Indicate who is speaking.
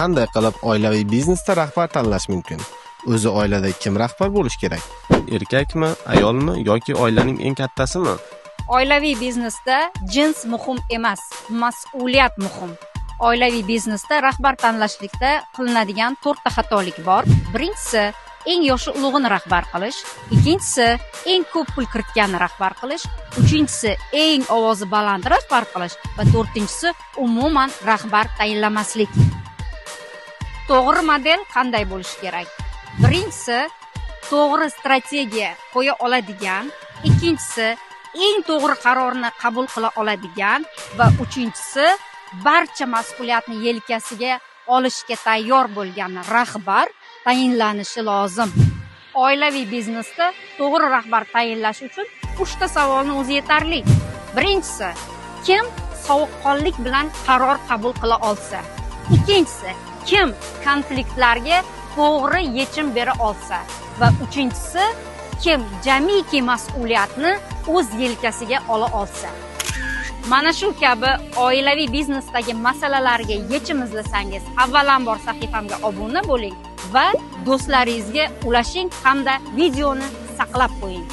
Speaker 1: Qanday qilib oilaviy biznesda rahbar tanlash mumkin? O'zi oilada kim rahbar bo'lishi kerak? Erkakmi, ayolmi yoki oilaning eng kattasimi?
Speaker 2: Oilaviy biznesda jins muhim emas, mas'uliyat muhim. Oilaviy biznesda rahbar tanlashlikda qilinadigan to'rtta xatolik bor. Birinchisi, eng yoshi ulug'ini rahbar qilish. Ikkinchisi, eng ko'p pul kiritganni rahbar qilish. Uchinchisi, eng ovozi baland rahbar qilish va to'rtinchisi, umuman rahbar tayinlamaslik. To'g'ri model qanday bo'lishi kerak? Birinchisi, to'g'ri strategiya qo'ya oladigan. Ikkinchisi, eng to'g'ri qarorni qabul qila oladigan va uchinchisi, barcha mas'uliyatni yelkasiga olishga tayyor bo'lgan rahbar tayinlanishi lozim. Oilaviy biznesda to'g'ri rahbar tayinlash uchun uchta savolni o'zi yetarli. Birinchisi, kim sovuqqonlik bilan qaror qabul qila olsa. Ikkinchisi, kim konfliktlarga to'g'ri yechim bera olsa va uchinchisi, kim jamiki mas'uliyatni o'z yelkasiga ola olsa. Mana shu kabi oilaviy biznesdagi masalalarga yechim izlasangiz, avvalambor sahifamga obuna bo'ling va do'stlaringizga ulashing hamda videoni saqlab qo'ying.